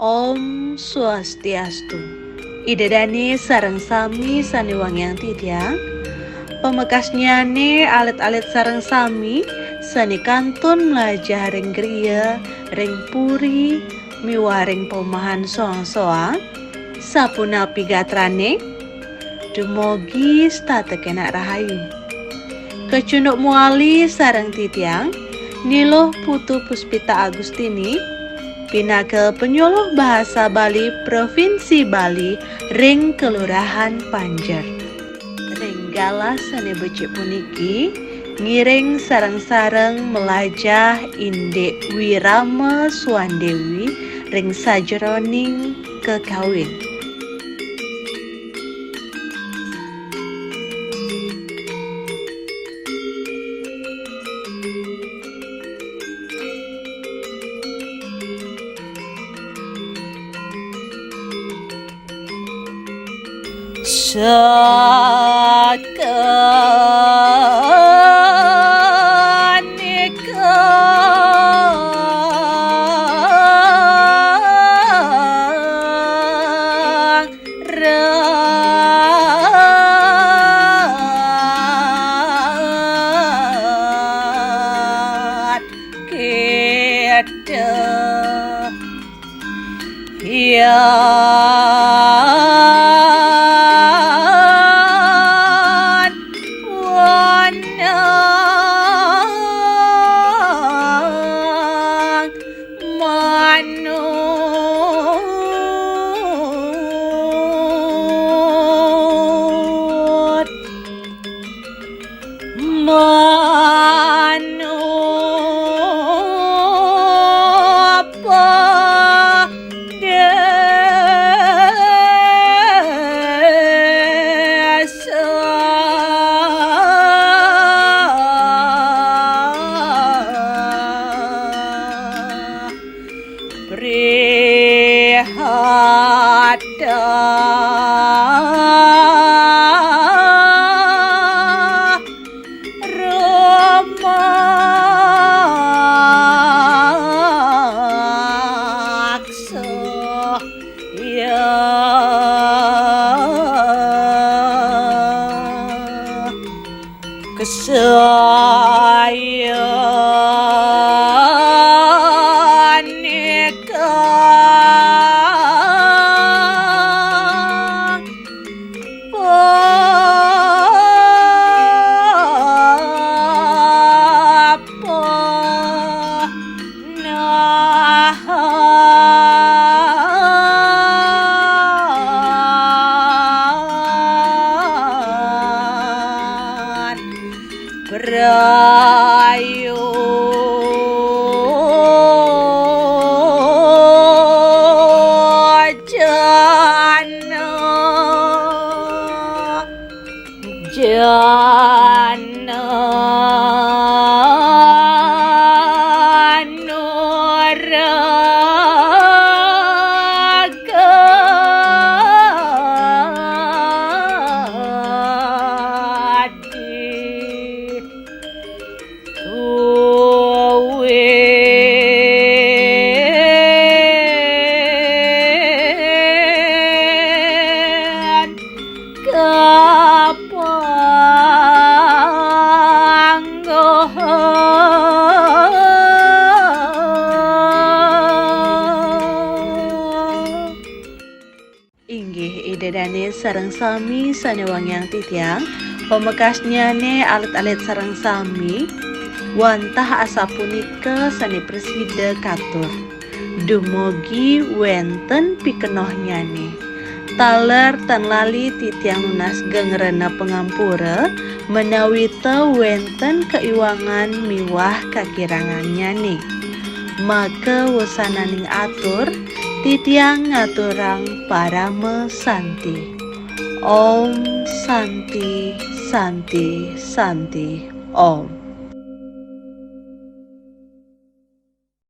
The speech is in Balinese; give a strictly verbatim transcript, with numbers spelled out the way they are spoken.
Om Swastiastu. Ida dane sareng sami sane wangiang titiang. Pamekasnyane alit-alit sareng sami sane kantun mlajah ring griya, ring puri, miwah ring paumahan soang-soang. Sapunapi gatrane? Dumogi setata kenak rahayu. Kecunduk muali sareng titiang, Ni Luh Putu Puspita Agustini, pinaka penyuluh bahasa Bali Provinsi Bali ring Kelurahan Panjer. Ring galah sane becik puniki, ngiring sareng-sareng melajah indik Wirama Swandewi ring sajeroning kakawin. Sakanika rat kita yan wanang manut. Manopa desa prihata rumaksa ya kesayanika. Papa nahan prayojana jana nuragati. Tuwin kapangguh. Inggih, Ida Dane sareng sami sane wangiang titiang, pamekasnyane alit-alit sareng sami, wantah asapunika sane prasida katur. Dumugi wenten pikenohnyane. Taler tan lali titiang nunas geng rena pangampura, menawi ta wenten kaiwangan miwah kakirangannyane. Maka wusananing atur, titiang ngaturang parama santi. Om Santi, Santi, Santi, Om.